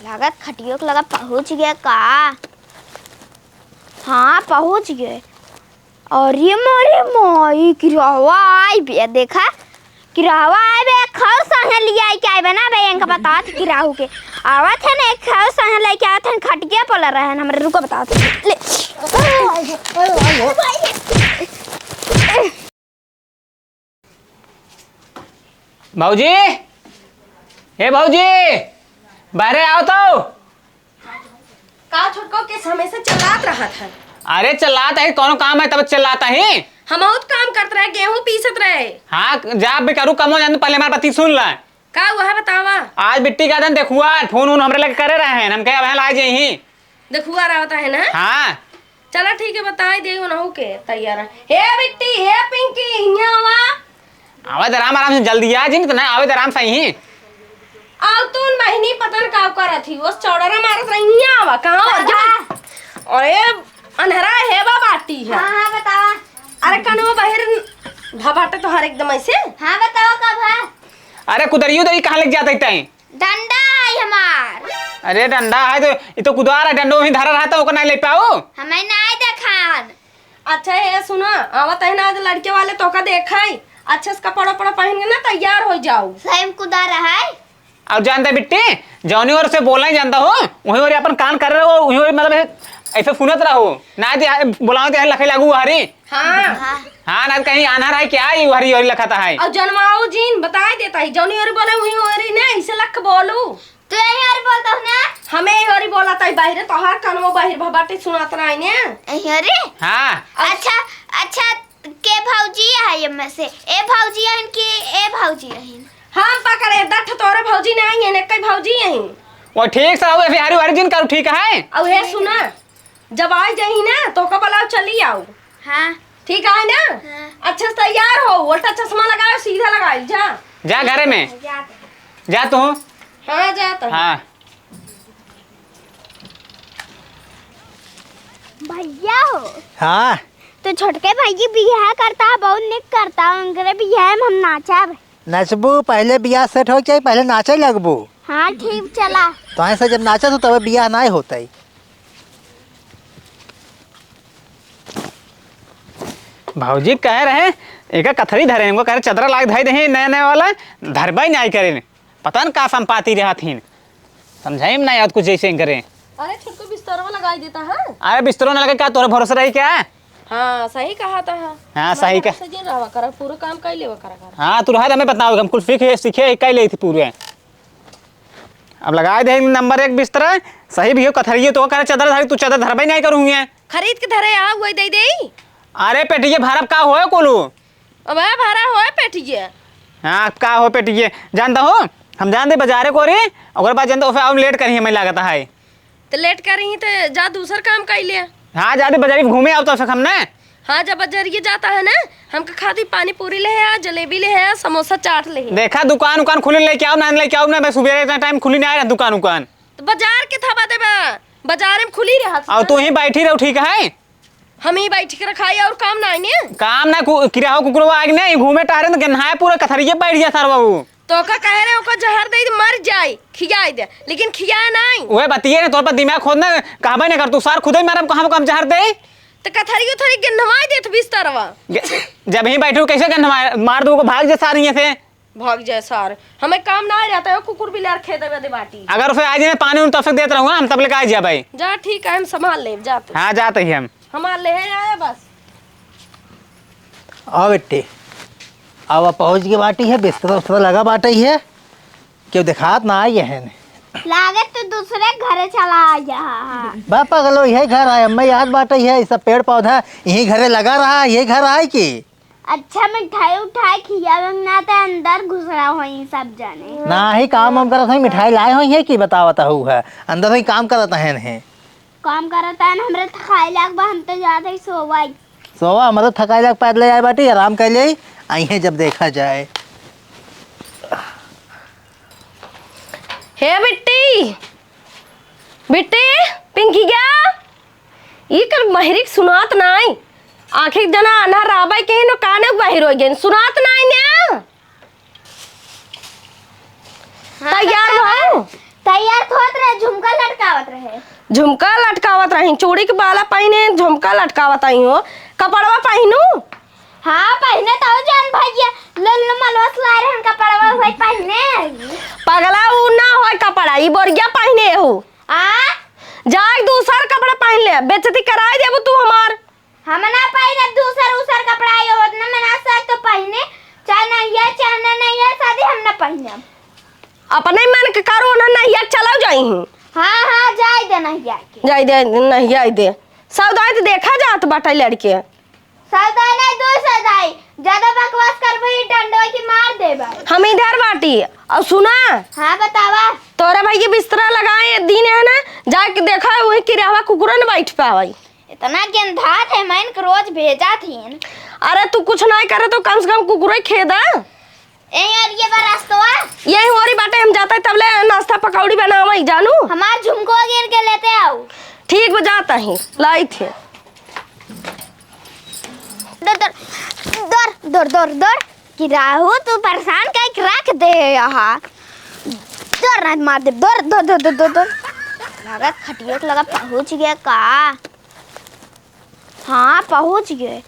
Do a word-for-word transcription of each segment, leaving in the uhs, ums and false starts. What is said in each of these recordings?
लागत खटियो के लगा पहुँच गया का? हाँ, पहुँच गए। अरे मोरे माई, किरहवा आई बे, देखा, किरहवा आई बे, खाओ संगे लिया के आई बे ना बे, इनका बतावत किराहू के। आवत है ना, खाओ संगे लेके आवत है, खटिया पर रहन, हमरे रुको बतावत। ले। भौजी, ए भौजी, बाहरे आओ तो। का छोटको के समय से चिल्लात रहत है? अरे चिल्लात है, कौनो काम है तब चिल्लात है? हम बहुत काम करत रहे, गेहूं पीसत रहे। हाँ, जा भी करू, कमो जान, पहले हमार बात सुन ला। का हुआ है बतावा? आज बिट्टी का दिन देखुआ, फोन उन हमरे लगे करे रहे हैं, हम कहे अब यहाँ ला जाइही। देखुआ रहता है ना? हाँ। चला ठीक है, बताई दे उनहु के तैयार है। हे बिट्टी, हे पिंकी, हियाँ आवा। आवे त आराम, आराम से जल्दी आ, जिन त ना आवे त आराम से ही। आव तू बहिनी पतन का करत ही, वो चौड़रा मारत रही, हियाँ आवा, कहाँ हो जा? अरे, अन्हरा हेवा बाटी है। हाँ, हाँ, बतावा। अरे, कनवा बहिर भबाटे तोहार एकदम ऐसे? हाँ, बतावा का भा? अरे, कुदरियो दरी कहाँ लेके जात है तैं? डंडा है हमार। अरे डंडा है तो, ई तो कुदार है, डंडो वहीं धरा रहता, ओकर नाई ले पाऊ। हमें नाई देखान। अच्छा ये सुना, आवत है ना आज लड़के वाले तोका देखाई, अच्छे से कपड़ा उपड़ा पहन के ना तैयार हो जाऊ। सही में कुदार है। और जानते बिट्टी, जौनी ओर से बोला ही जानता हो, वहीं ओर अपन कान कर रहे हो, वहीं ओर मतलब ऐसे सुनत रहो, ना दे बुलाओ तो लखे लागू हरी। हाँ। हाँ। हाँ, ना कहीं आन्हर है क्या, ये हरी हरी लखता है। और जनवाऊ जीन बताई देता है, जौनी ओरी बोले वही ओरी ने, ऐसे लख बोलू। तू यही ओरी बोलता हूँ ना? हमें यही ओरी बोला था, बाहरे तोहार कनवा बाहर भबाटे सुनात ना आईने। यही ओरी? हाँ। अच्छा, अच्छा, के भौजी है ये में से? ए भौजी है कि ए भौजी है? हम पकड़े, दठ तोरे भौजी ना आई है, ने कई भौजी है। वो ठीक से हो, फिर हरी हरी जिन करू, ठीक है? और ये सुना, जब आ जाई ना, तो का बुलाओ, चली आओ। हाँ। ठीक है ना? हाँ। अच्छे से तैयार हो, उल्टा चश्मा लगाओ, सीधा लगाओ, जा। जा घरे में। जा। जा तू। हाँ, जा तो। हाँ। भैया हो। हाँ। तो छोटके भाई की बियाह करता, बहुत निक करता, उनके बियाह में हम नाचब। नचबू, पहले बियाह सेट हो के, पहले नाचे लगबू। हाँ, ठीक, चला। तो ऐसे जब नाचत हो, तब बियाह नाय होतई। भौजी कहे रहे, एका कथरी धरे, इनको कहे रहे, चदरा लाग धई दही, नया नया वाला, धरबई नाय करे। पता न का संपाती रहत हिन, समझाई में नाय आवत कुछ जैसे करे। अरे, छोटको बिस्तरवा लगाई देता है। अरे, बिस्तरो ना लगे का, तोरे भरोसे रही क्या? हाँ, सही कहा था। हाँ, सही कहा। से जिन रहवा करा, पूरा काम कर लेवा करा, करा। हाँ, तू रहा, हमें बताओ, हम कुल सीखे, सीखे, कर ले थी पूरे। अब लगाए दे नंबर एक बिस्तरा, सही भी हो, कथरिये तो करे चदर धरी, तू चदर धरबे नहीं करूँगे। खरीद के धरे आ, वही दे दे। अरे पेटिये भरब का होए कोलू? अबे भरा होए पेटिये। हाँ, का हो पेटिये? जानता हो, हम जान दे बाजारे को रे, ओकर बाद जानता हो, फिर हम लेट करी, हमें लागत है। तो लेट करी तो जा दूसर काम कर ले। हाँ, जा दे बाजारे घूमे आओ तो फिर हम ना। हाँ, जब बजरिए जाता है ना, हमके खातिर पानी पूरी ले आ, जलेबी ले आ, समोसा चाट ले। देखा, दुकान उकान खुली लेके आओ ना, लेके आओ ना, मैं सुबह इतना टाइम खुली नहीं आया दुकान उकान। तो बाजार के थवा देबा, बाजार में खुली रहत और ना। तू ही बैठी रहो, ठीक है? हम ही बैठ के रखाई और काम ना आने। काम ना कु-, किराहो कुकुरवा आग नहीं, घूमे टहरे तो गन्हाए पूरा कथरिये बैठ गया सार बाबू। तो का कहे रहे, ओका जहर दे दे, मर जाए, खियाए दे, लेकिन खियाए नहीं। ओए बतिये ने, तोर पर दिमाग खोद ना, कहबे ना कर, तू सार खुदे मारब, कहाँ हम जहर दे? तो कथरी उथरी गन्हवाई देत बिस्तरवा। गे-, जब ही बैठू, कैसे गन्हवाए? मार दू को, भाग जा सार यहाँ से। भाग जाए सार, हमें काम ना रहता है, कुकुर बिलार खेत में दे बाटी। अगर उसे आज ने पानी उन तब से देत रहूँगा, हम तब लेके आ जा भाई। जा ठीक है, हम संभाल ले, जा तू। हाँ, जाते ही हम। हमार ले है आया बस। आ बेटी, अब पहुँच के बाटी है, बिस्तर उस्तर लगा बाटे है, क्यों देखात ना आई है ने? लागत तो दूसरे घरे चला आया है। बा पगलो, यही घर है, अम्मा याद बाटे है, ये सब पेड़ पौधा यही घरे लगा रहा है, यही घर आए की? अच्छा, मिठाई उठाई खियावे ना तो अंदर घुसरा होई सब जने। ना ही काम वाम करत होई, मिठाई लाए होई है कि बतावत हऊ है, अंदर ही काम करत है ने। काम करत है ना, हमरे थकाई लाग बा, हम तो जाते ही सोवाई। सोवा, हम तो थकाई लाग पैदल आए बाटी, आराम कर ले, आई है जब देखा जाए। हे बिट्टी, बिट्टी, पिंकी क्या? ई कर महरिक सुनात नाई। आखिर जना आन्हर राबै के नो काने बाहिर हो गए, सुनात नाई ने। हाँ, तैयार बतावा। हो? तैयार तो होत रहे, झुम- रहे। झुमका लटकावत रही, चूड़ी के बाला पहिने, झुमका लटकावत आई हो। कपड़वा पहिनू? हाँ, पहिने तो जान भैया, लल्लू मलवा से लाए रहन कपड़वा, वही पहिने। पगला, ऊ ना होय कपड़ा, ई बोरिया पहिने हो। आ? जाए दूसर कपड़ा पहिन ले, बेइज्जती कराए देबू तू हमार। हम ना पहिनब दूसर उसर कपड़ा, ये होत ना, मैं ना सर तो पहिने, चाहे नैया, चाहे ना नैया, शादी हम ना पहिनब। अपने मन के करो ना, नैया चला जाई हूँ। हाँ, हाँ, जाए दे नैया के। जाए दे, नैया दे। सौदाई तो देखा जात बाटे लड़के। सौदाई नहीं, दो सौदाई। ज्यादा बकवास करबे, ई डंडवा की मार देबे। हम इधर बाटी। और सुना? हाँ, बतावा। तोरा भाई के बिस्तरा लगाए दिन है ना, जाके देखा वही किरावा कुकुरन बैठ पावे। इतना गेंधात है, मैं इनके रोज भेजा थी। अरे तू कुछ नहीं करे तो कम से कम कुकुरे खेदा। ए यार, ये बार रास्तवा। यही होरी बाटे, हम जाते तबले नाश्ता पकौड़ी बनावे जानू। हमार झुमको गिर के लेते आओ। ठीक बा, जाता ही लाई थे। दौड़, दौड़, दौड़, दौड़, दौड़, दौड़। कि राहु तू परेशान काहे के रख दे यहाँ। दौड़ ना मार दे, दौड़, दौड़, दौड़, दौड़, दौड़, दौड़। लागत खटिया के लगा पहुँच गया का? हाँ, पहुँच गए।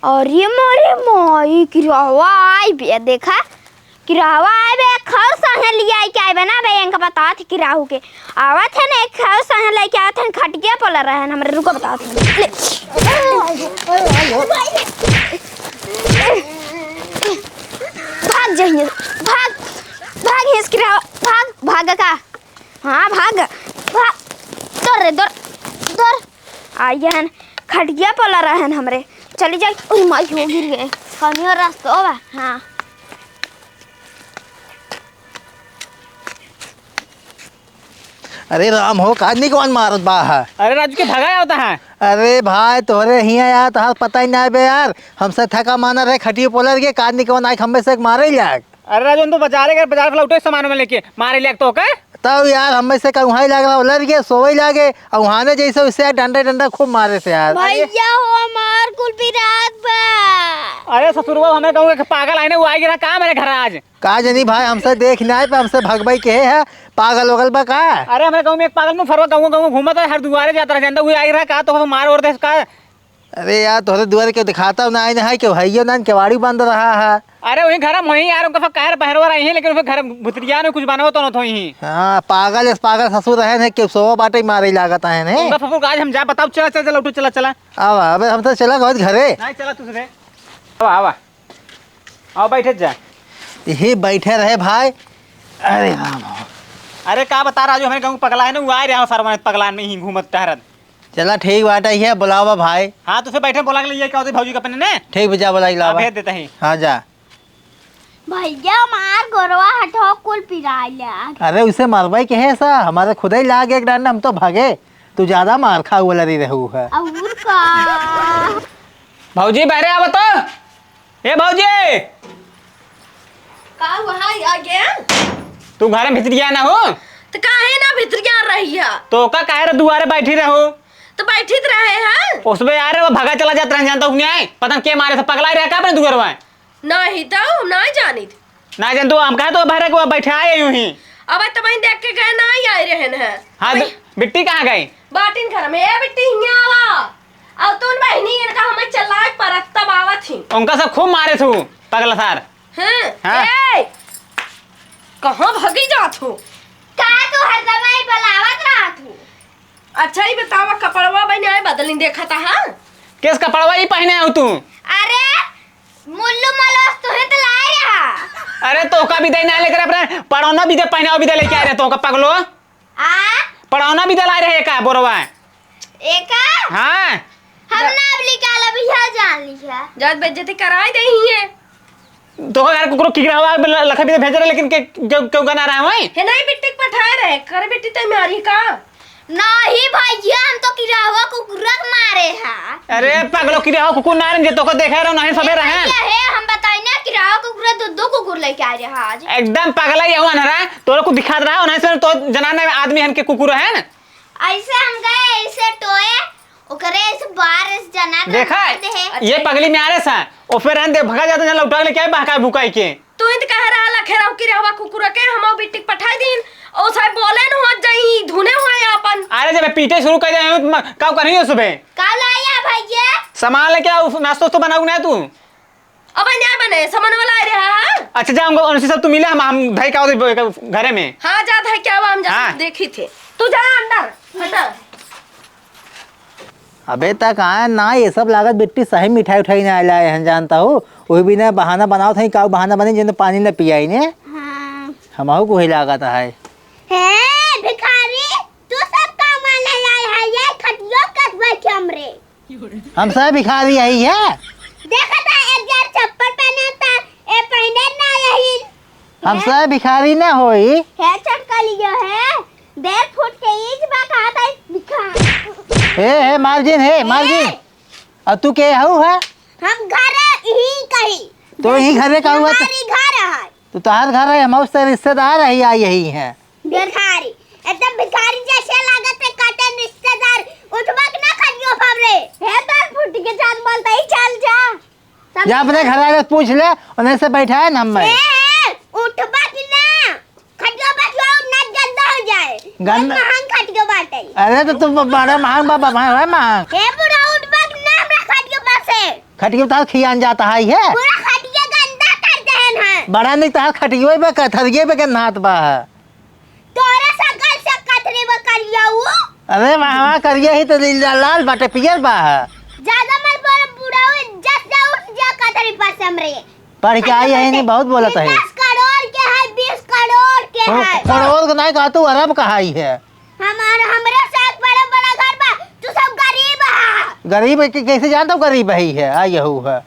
अरे मोरे माई, किराहवा आइ बे, देखा, किराहवा आइ बे, खाऊ संगे लियाइ के आइ बे ना बे, इनका बतात ही किराहू के। आवत है ना, खाऊ संगे लेके आवत है, खटिया पर रहन, हमरे रुको बतात ही। ले। भाग जाइए, भाग, भाग हिस किराहवा, भाग, भाग का। हाँ, भाग, भाग, दौड़ रे, दौड़, दौड़। आइए हन, खटिया पर रहन हमरे। चली जाई। ओए माई, हो गिर गए। कौनी और रास्ता बा? हाँ। अरे राम हो, का आदमी कौन मारत बा है? अरे राजू के भगाया होता है। अरे भाई, तोहरे हिया यार, तोहार पता ही ना बे यार। हमसे थका माना रहे, खटियो पोलर के, का आदमी कौन आए, खम्बे से एक मारे ही लाग। अरे राजू, हम तो बाजारे गए, बाजार से लौटे सामान में लेके मारे लिया तो का? तब यार, हमें से कहूँ ही लाग रहा, उलर गए, सोवे लागे, और वहाँ ने जैसे उससे यार डंडा डंडा खूब मारे से यार। भैया हो, हमार कुल पिरात बा। अरे ससुरवा, हमें कहूँ कि पागल आइने, वो आइ गिरा का मेरे घर आज? का जनी भाई, हमसे देख ना आए, पर हमसे भगवाई के है, पागल वगल बा का? अरे हमें कहूँ में एक पागल मुफरवा कहूँ कहूँ घूमत है, हर दुआरे जात रह, जानता, वो आइ गिरा का तो मार और देस का? अरे यार, तोहरे दुआरे के दिखाता ना, आए ना है, केहू हइयो ना, केवाड़ी बंद रहा है। अरे वही घर में वही यार, उनका सब कहर बहरवा रही है, लेकिन उनके घर भुतरिया में कुछ बनाओ तो न थोई ही। हाँ, पागल इस पागल ससुर रहे ने, केहू सोवा बाटे मारे लागत है ने। उनका ससुर का आज हम जा बताओ, चला, चला, चला, उठो, चला, चला। आवा, अबे हम तो चला गए घरे। नहीं, चला तू सीधे। आवा, आवा। आओ, बैठे जा। यही बैठे रहे भाई। अरे राम हो। अरे, का बता, राजू, हमें कहूँ पगला है ना, वो आए रहे हो, सरवन पगलान में ही घूमत टहरत। चला, ठीक बात है, ये बुलावा भाई। हाँ, तो उसे बैठे, बोला के लिए क्या होते भौजी का अपने ने? ठीक बा, जा, बुलाई हाँ, लावा। भेज देते हैं। हाँ, जा। भैया, मार गोरवा हटो, कुल पिराइला। अरे, उसे मारवाई के है सा, हमारे खुद ही लाग एक डंडा, हम तो भागे। तू ज्यादा मार खाऊ वाला रही रहू है। और का? भौजी, बाहरे आवा तो। ए भौजी! का हुआ है, आ गया? तू घर में भितरिया ना हो? तो काहे ना भितरिया रही है? तो का काहे रे दुआरे बैठी रहो? तो बैठी तो रहे हैं। उसमें यार वो भगा चला जात रहे, जानता हूँ नहीं आए। पता नहीं के मारे से पगला रहा का अपने दुआरवा? नहीं तो, नहीं जानित। ना जान तो हम कहे तो बाहर को बैठे आए यूं ही। अब तो मैं देख के गए, नहीं आए रहन है। हाँ, वही। बि-, बिट्टी कहाँ गई? बाटिन घर में। ए बिट्टी, हियाँ आवा। अब तू न बहिनी इनका हमें चलाए परत तब आवत ही। उनका सब खूब मारे थू, पगला सार। हाँ। हाँ। ए, कहाँ भगी जात हो? का तू हरदम ही बुलावत रहत हूँ? अच्छा ही बतावा, कपड़वा बहने आए बदलिन देखा था, हाँ? किस कपड़वा ही पहने हो तू? अरे, मुल्लू मलोस तुहे तो लाए रहा। अरे, तोहका भी दे ना लेकर अपने पड़ौना भी दे, पहनावा भी दे लेके आ रहे तोहका पगलो। आ? पड़ौना भी दे लाए रहे का बोरवा? एका? हाँ। हम ना अब निकालब, यह जान लिया। जात बेइज्जती कराई दे ही है। तोहका घर कुकरो किकरा हुआ, ल-, लखा भी दे भेज रहे, लेकिन के, क्यों, क्यों गना रहा है? हे नहीं, बिट्टी के पठाए रहे, कर बिट्टी ते मारी का? नहीं भैया, हम तो किरावा कुकुरा के मारे हा। अरे पगलो, किरावा कुकुर ना रहे, जे तोको देखे रहो, नहीं सबे रहे। भैया, हे, हम बताई ना, किरावा कुकुरा दो, दो कुकुर लेके आ रहे हा आज। एकदम पगला ये हुआ ना रहा, तोरे को दिखात रहा, नहीं से तो जनाने आदमी हन के कुकुर है ना। ऐसे हम गए, ऐसे टोए, ओकरे ऐसे बार ऐसे जना तो देखा, मार दे है। ये पगली में आ रहे सा, ओ फिर रहन दे, भगा जाता, जहाँ लौटा के लेके आए, बहकाए भुकाई के। तू ही तो कह रहा लखे रहो कि रहवा कुकुर के हम बिट्टी के पठाई दीन। ओ साहब बोले न हो जाई, धुने हो आप। पीटे शुरू कर दे, हम म-, का करियो सुबह? का लाया भैया? सामान लेके आओ, नाश्तो तो बनाऊ ना तू। अब ना बने, सामान वाला आ रहा है। अच्छा, जा, हमको उनसे सब तू मिले, हम, हम धई का होते घरे में। हाँ, जा, धई क्या हुआ, हम जा हाँ। देखी थे। तू जा अंदर, हटा। अबे तक आए ना, ये सब लागत बिट्टी सही मिठाई उठाई ना लाए हैं, जानता हूँ। वही भी ना बहाना बनाओ था, का बहाना बने, जिन पानी ना पियाई ने। हाँ। हमहू को ही लागत है। हे भिखारी, तू सब का माने लाए है, ये खटियो कट बैठे हमरे। हम सब भिखारी आई है। देखा था, एक जर चप्पल पहने था, ए पहने ना यही। हम सब भिखारी ना होई। हे चटकलियो है, डेढ़ फुट के ईंच बा, कहा था भिखारी। हे, हे मालजिन, हे मालजिन। हे। अब तू के हऊ है? हम घर ही कही। तो ही घरे का हुआ तो हमारी घर है। तो तोहार घर है, हम उससे रिश्तेदार है, आई यही है। भिखारी, एकदम भिखारी जैसे लागत है, काटे रिश्तेदार। उठबा के ना खटियो हमरे। हे तार फुट के जान बोलता ही, चल जा। सब जा अपने घर वाले से पूछ ले, उन्हें से बैठा है ना हम ए, में। ए, उठबा के ना, खटियो बैठो ना, गंदा हो जाए। गंदा। बहुत महंग खटियो बाटे। अरे तो तुम बड़ा महंग बाबा, महंग है महंग। हे बुढ़ा, उठबा के ना हमरा खटियो पर से। खटियो तार खियान जाता है, है? पूरा खटिया गंदा कर देहन है। बड़ा नहीं तार खटियो बे कथरिये बे के नात बा है। तोरा सकल से कथरी बा करिया उ। अरे वाह, वाह, करिया ही तो लीला लाल बाटे, पियर बा है। ज्यादा मत बोल, बुढ़ऊ, जस जा उठ जा कथरी पर से हमरे। पढ़ के आई है नहीं, बहुत बोलत है। दस करोड़ के है, बीस करोड़ के ओ, है। करोड़ के नहीं कहा तू, अरब कहाई है। हमार, हमरे से एक बड़ा, बड़ा घर बा, तू सब गरीब है। गरीब है कि कैसे जानता हूँ गरीब है, है, आई यहू है।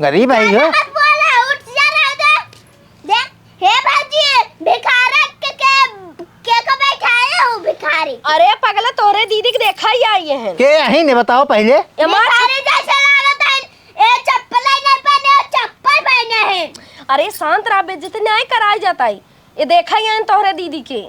गरीब है ज्यादा हो। मत बोला, उठ जा, रह दे। देख, हे भौजी, भिखारक के, के, के को बैठाए हो भिखारी? अरे पगला, तोरे दीदी के देखा ही आई है। के यही ने बताओ पहले। ये मार भिखारी जैसे लागत है, ए चप्पल ही नहीं पहने, चप्पल पहने हैं। अरे शांत रह, बेइज्जती नहीं कराई जाता है। ये देखा ही है तोहरे दीदी के।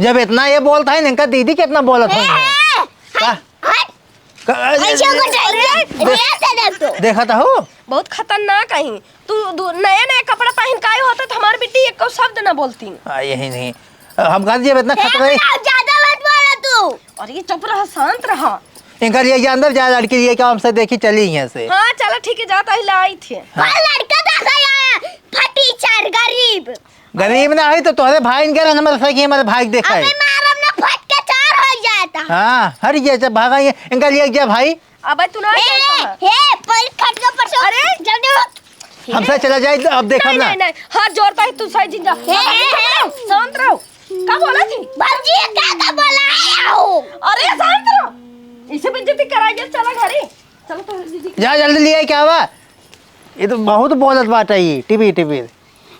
जब इतना ये बोलता है, इनका दीदी कितना बोलत है? ए, का? हट। का, ऐसे को चाहिए, अरे, ऐसे देख तो। देखा तो हो? बहुत खतरनाक है। तू दू-, नया नया कपड़ा पहन के आए होते तो हमार बिट्टी एको शब्द ना बोलती। आ, यही नहीं। हम कहा जब इतना ए, खतरा है। बुढ़ा, ज्यादा मत बोला तू। अरे चुप रहा, शांत रहा। इनका लिए ये अंदर जा, लड़की लिए क्या हमसे देखी चली यहाँ से। हाँ चलो ठीक है, जाता ही लाई थे। हाँ। और लड़का देखा आया, फटीचर, गरीब। गरीब ना होई तो तोहरे भाई इनके रहन, हमारे सही हमारे भाई के देखा है। अबे मारब ना, फट के चार हो जाता। हाँ, हट गया जब भागा ये, इनका लिए गया भाई। अबे तू ना ए, जानता है। हे, पर खटिया पर से अरे! जल्दी उठ। हमसे चला जाए तो अब देखा नहीं, ना। नहीं, नहीं, हाथ जोड़ता है तू सही जिंदा। हे, हे, हे। शांत रहो। का बोला थी? भौजी, का, का बोला है आओ? अरे शांत रहो। इसे बेइज्जती कराई दे, चला घरे। चलो तो दीदी। जा जल्दी लिए क्या हुआ? ये तो बहुत बोलत बाटे ये, टीवी, टीवी।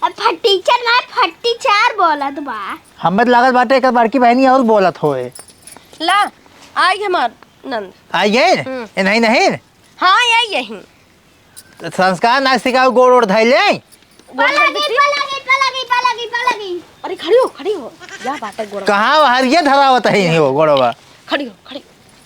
अब फटीचर ना, फटीचार बोलत बा। हमें तो लागत बाटे एकर बड़की बहनी और बोलत होए। ला, आई हमार नंद। आई गए? हम्म। ए, नहीं, नहीं। हाँ, आई यही। तो संस्कार ना सिखाओ, गोड़ ओड़ धइले। पलगी, पलगी, पलगी, पलगी, पलगी। अरे खड़ी हो, खड़ी हो। क्या बात है गोड़वा? कहाँ हरिये धरावत है नहीं हो गोड़वा? खड़ी हो, खड़ी।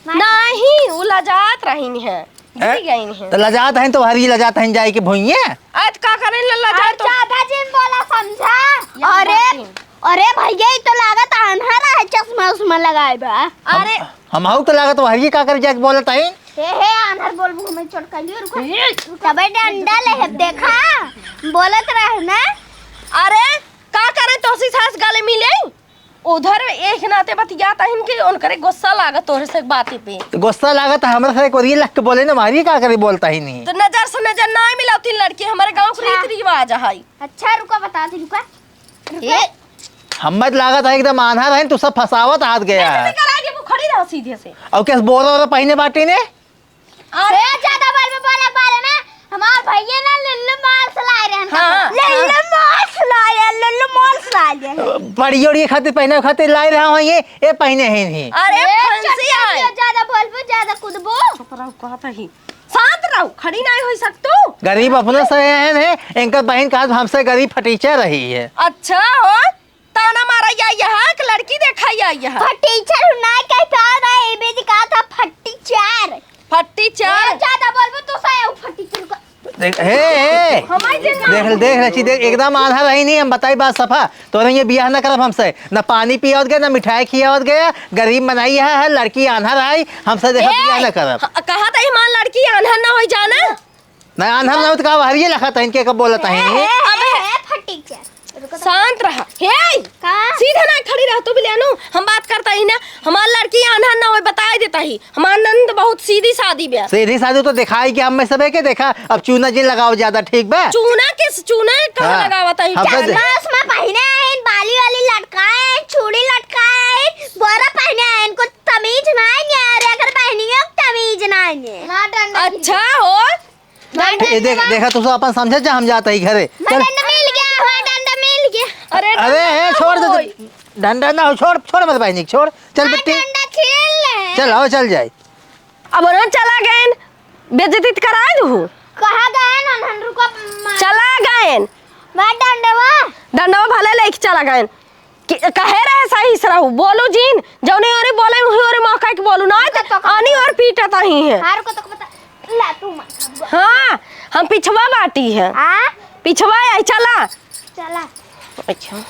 नहीं, उ लजात रही है। गिर गई है। तो लजात है तो हरी लजात है जाए के भोइये। आज का करे ला लजात तो? ज्यादा जिन बोला समझा। अरे, अरे भैया, ई तो लागत आन्हरा है, चश्मा उश्मा लगाए बा। अरे। हम, हमहू तो लागत वही का करे जाके बोलत है। हे, हे, आन्हर बोलबू, हमें चोट कर लियो, रुको। ए। तबे डंडा ले है, देखा? बोलत रहे ना। अरे, का करे तोसी सास गले मिले? उधर एक नाते बतियात हन कि उनकरे गुस्सा लागत तोहरे से बाती पे। तो गुस्सा लागत है, हमरा से एक बार ये लग के बोले ना, मारी का करे बोलता ही नहीं। तो नजर से नजर ना मिलावती लड़की, हमारे गाँव के अच्छा। रीत रिवाज है। अच्छा, रुका, बता दी, रुका। रुका। ए, हम्मत लागत है एकदम आन्हर है, तू सब फसावत हाथ गया है। करा के वो खड़ी रहो सीधे से। और कैसे बोरा वोरा पहिने बाटी ने? अरे ज्यादा बोल में बोला बारे में, हमार भैया ना लुल्लू मॉल से लाए रहे हैं। हाँ, लुल्लू हाँ। मॉल से लाए रहे हैं, लुल्लू मॉल से लाए रहे हैं। बड़ी जोड़ी खातिर पहने खातिर लाए रहा हूँ ये, ये पहने हैं नहीं। अरे ए, फंसी चुप आए। रहिए, ज्यादा बोलबो, ज्यादा कूदबो। चुप रहो, कहत ही। शांत रहो, खड़ी नहीं हो सकतू। गरीब अपने से हैं, हैं, इनका बहन का हमसे गरीब फटीचर रही है। अच्छा हो, ताना मारा या यहाँ एक लड़की देखा या यहाँ। फटीचर ना कह पा रहा है, इमेज कहा था फटीचर। फटीचर। ए, ज्यादा बोलबो तो सही, फटीचर का। देख, हे, हे। हमारी जेल में देख, देख, रची, देख, एकदम आन्हर रही नहीं, हम बताई बात सफा। तोरे ये बियाह न करब हमसे, न पानी पियावत गया, न मिठाई खियावत गया। गरीब मनई है, है, लड़की आन्हर है, हमसे देखा ए, बियाह न करब। ह-, कहा था हमार लड़की आन्हर न होई जाना? न आन्हर न होई तो का हरिये लखत है, इनके कब बोलत है? ए, ए, अबे, ए, फटीचर। रुको तो। शांत रहा। हे, का? सीधा ना खड़ी रह तू भी लेनू। हम बात करता ही ना, हमार लड़की आन्हर न होई, बताई देता ही। हमार नंद बहुत सीधी सादी बिया। सीधी सादी तो दिखाई कि हम में सबे के देखा, अब चूना जिन लगाओ ज्यादा ठीक बा? चूना के, चूना कहाँ हाँ, लगावत है? हम तो दे- चश्मा उसमा पहने हैं, बाली वाली लटकाए हैं, चूड़ी लटकाए हैं, बोरा पहने हैं, इनको तमीज ना है, अरे अगर बहनियों को तमीज ना है। हाँ, डंडा अच्छा हो। डंडा ए, देख, देखा, तू सब अपन समझे जा, हम जाता ही घरे। मैं चल। डंडा मिल गया, मैं डंडा मिल गया। अरे, अरे, डंडा ए, छोड़ दे, ओए। डंडा ना हो, छोड़, छोड़ मत बहनी, छोड़। चल मैं बिट्टी। डंडा खेल ले। चल, आओ, चल जाए। अब उन्होंने चला गए, बेइज्जती तो कराए दू। कहाँ गए ना, नन्हन रुको, मार। चला गए। मैं डंडवा। डंडवा भले लेके चला गए। कि-, कहे रहे सही से रहू, बोलू जिन, जौने ओरे बोले, उही ओरे मौका के बोलू, ना तो आनी और पीटत ही है। हार को तो पता, ला तू मत। हाँ, हम पिछवा बाटी है। आ? पिछवा आई, चला। चला। अच्छा।